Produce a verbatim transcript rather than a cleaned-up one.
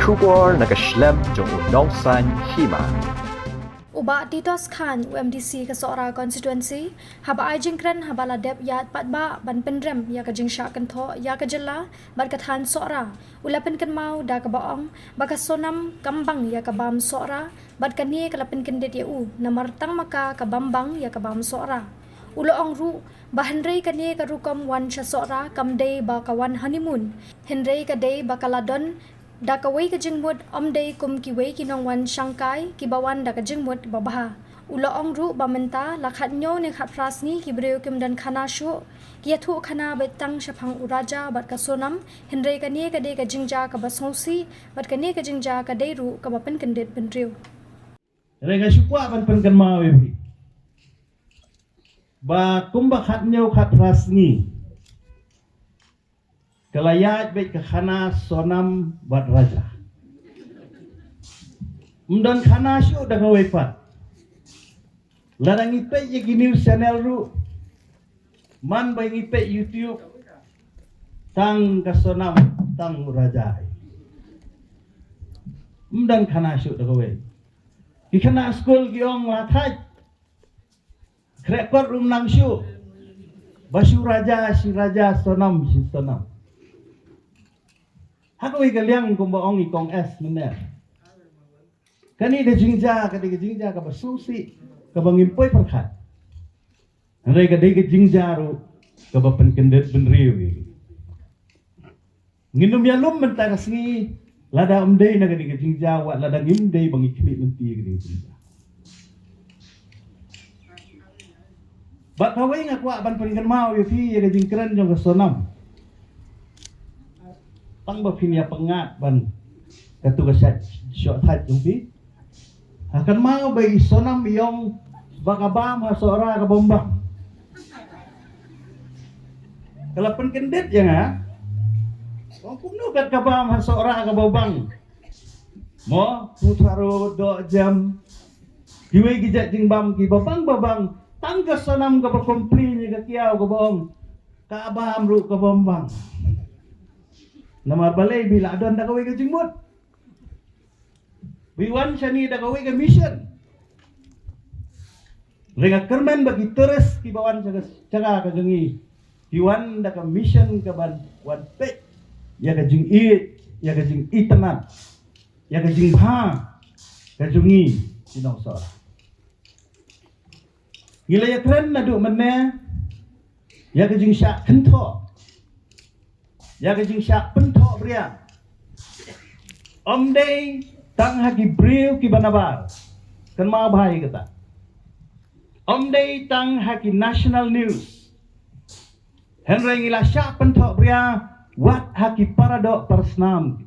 Khubor na ka shlem jong u nongsaiñ hima. U Bah Titos Chyne, u M D C ka Sohra Constituency, haba ai jingkren haba la dep ïaid paidbah ban pynrem ïa ka jingshah kynthoh ïa ka jylla bad ka thaiñ Sohra, u la pynkynmaw da kaba ong ba ka Sonam kam bang ïa ka bam Sohra, bad kane ka la pynkyndit ïa u namar tang ma ka ka bam bang ïa ka bam Sohra. U la ong ruh ba hynrei kane ka rukom wan sha Sohra kam dei ba ka wan honeymoon, hynrei ka dei ba ka la don da kawei ka jingmut, ym dei kum kiwei ki nongwan shangkai kiba wan da ka jingmut babha. U la ong ruh ba mynta la khathynñiew ne khatphra sngi ki briew kim don khana shuh, ki ïathuh khana beit tang shaphang u Raja bad ka Sonam, hynrei kane ka dei ka jingjia kaba sngewsih bad kane ka jingjia ka dei ruh kaba pynkyndit bynriew. Hynrei nga shu kwah ban pynkynmaw ïa phi ba kumba khathynñiew khatphra sngi ka la ïaid beit ka khana Sonam bad Raja. Ym don khana shuh da kawei pat. Lada ngi peit ïa ki news channel ruh, man ba ngi peit YouTube, tang ka Sonam, tang u Raja. Ym don khana shuh da kawei. Ki khynnah skul ki ong la thait. Khreh kot ruh ym nang shuh. Ba shu Raja, shi Raja, Sonam, shi Sonam. Ha kawei ka liang kumba ong i Kong S mynne, kane ka jingjia ka dei ka jingjia kaba sngewsih, kaba ngim poi pyrkhat. Hynrei ka dei ka jingjia ruh kaba pynkyndit bynriew ïa ngi. Ngin ym ïalum mynta ka sngi lada ym dei na kane ka jingjia, wat lada ngim dei ba ngi khmih lynti ïa kane ka jingjia. Bad kawei nga kwah ban pynkynmaw ïa phi ïa ka jingkren jong ka Sonam. Tang ba phin ïa pyngngad ban katu ka shait shoh thait jong phi. Ha kynmaw ba i Sonam i ong ba ka bam ha Sohra ka bym bang. Ka la pynkyndit ïa nga. Ong kumno kat ka bam ha Sohra ka bym bang. Mo, putharo, doh jem. Kiwei ki jait jingbam kiba bang ba bang. Tang ka Sonam kaba complain ïa ka Kiaw kaba ong ka bam ruh ka bym bang. Namar balei? Ba la don da kawei ka jingmut. Ba i wan shane da kawei ka mission. Hynrei nga kyrmen ba ki tourist kiba wan sha ka jaka ka jong ngi ki wan da ka mission ka ban wan peit ïa ka jingïeit, ïa ka jingitynnad, ïa ka jingbha ka jong ngi ki nong Sohra. Ngi la ïakren naduh mynne ïa ka jingshah kynthoh, ïa ka jingshah pynthoh bria. Ym dei tang ha ki briew kiba nabar. Kynmaw bha ïa kata. Ym dei tang ha ki national news. Hynrei ngi la shah pynthoh bria wat ha ki paradoh parasnam.